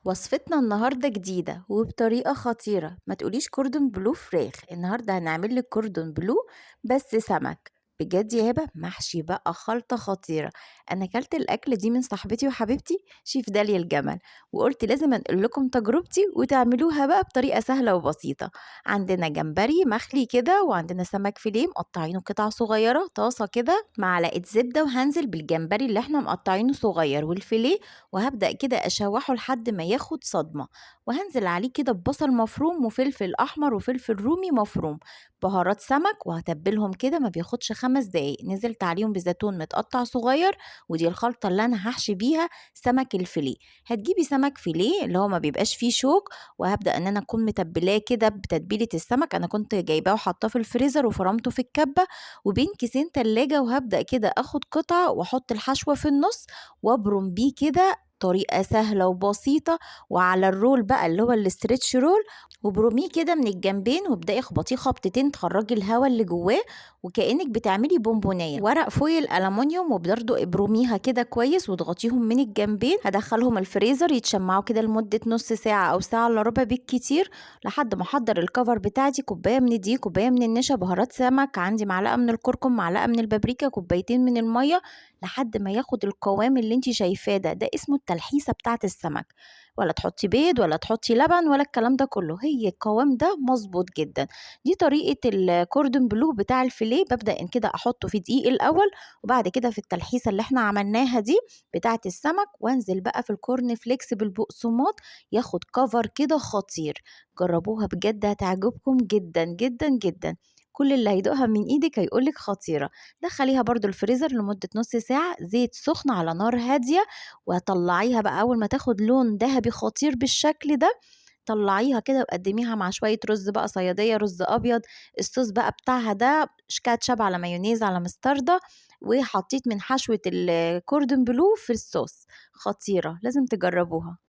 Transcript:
وصفتنا النهاردة جديدة وبطريقة خطيرة. ما تقوليش كوردون بلو فراخ، النهاردة هنعمل لك كوردون بلو بس سمك. بجد يا هبة محشي بقى خلطة خطيرة. أنا أكلت الأكلة دي من صاحبتي وحبيبتي شيف داليا الجمل، وقلت لازم أنقل لكم تجربتي وتعملوها بقى بطريقة سهلة وبسيطة. عندنا جمبري مخلي كده، وعندنا سمك فيليه مقطعينه قطع صغيرة، طاسة كده معلقة زبدة، وهنزل بالجمبري اللي احنا مقطعينه صغير والفيليه، وهبدأ كده أشوحه لحد ما ياخد صدمة، وهنزل عليه كده ببصل مفروم وفلفل أحمر وفلفل رومي مفروم، بهارات سمك، وهتبلهم كده ما بياخدش 5 دقايق. نزلت عليهم بزيتون متقطع صغير، ودي الخلطة اللي أنا هحشي بيها سمك الفيليه. هتجيبي سمك فيليه اللي هو ما بيبقاش فيه شوك، وهبدأ إن أنا أكون متبلاه كده بتتبيلة السمك. أنا كنت جايباه وحطاه في الفريزر وفرمته في الكبة وبين كيسين تلاجة، وهبدأ كده أخد قطعة وأحط الحشوة في النص وأبرم بيه كده. طريقة سهلة وبسيطة، وعلى ال roll بقى اللي هو ال stretch roll، وبرميه كده من الجنبين وابدأي اخبطيه خبطتين تخرجي الهواء اللي جواه، وكأنك بتعملي بونبونية. ورق foil ألمونيوم، وبرضه ابرميها كده كويس واضغطيهم من الجنبين. هدخلهم الفريزر يتشمعوا كده لمدة نص ساعة أو ساعة إلا ربع بالكتير، لحد ما أحضر ال cover بتاعتي. كوباية من الدقيق، كوباية من النشا، بهارات سمك، عندي معلقة من الكركم، معلقة من البابريكا، كوبايتين من المية، لحد ما ياخد القوام اللي انت شايفاه ده. ده اسمه التلحيسة بتاعت السمك. ولا تحطي بيض ولا تحطي لبن ولا الكلام ده كله، هي القوام ده مظبوط جدا. دي طريقة الكوردون بلو بتاع الفيليه. ببدأ إن كده أحطه في دقيق الأول، وبعد كده في التلحيسة اللي احنا عملناها دي بتاعت السمك، وانزل بقى في الكورن فليكس بالبقسماط، ياخد cover كده خطير. جربوها بجد هتعجبكم جدا جدا جدا، كل اللي هيدوقها من ايدك هيقولك خطيرة. دخليها برضو الفريزر لمدة نص ساعة، زيت سخن على نار هادية، وهطلعيها بقى أول ما تاخد لون ذهبي خطير بالشكل ده. طلعيها كده وقدميها مع شوية رز بقى صيادية، رز أبيض، الصوص بقى بتاعها ده كاتشب على مايونيز على مستردة، وحطيت من حشوة الكوردون بلو في الصوص. خطيرة، لازم تجربوها.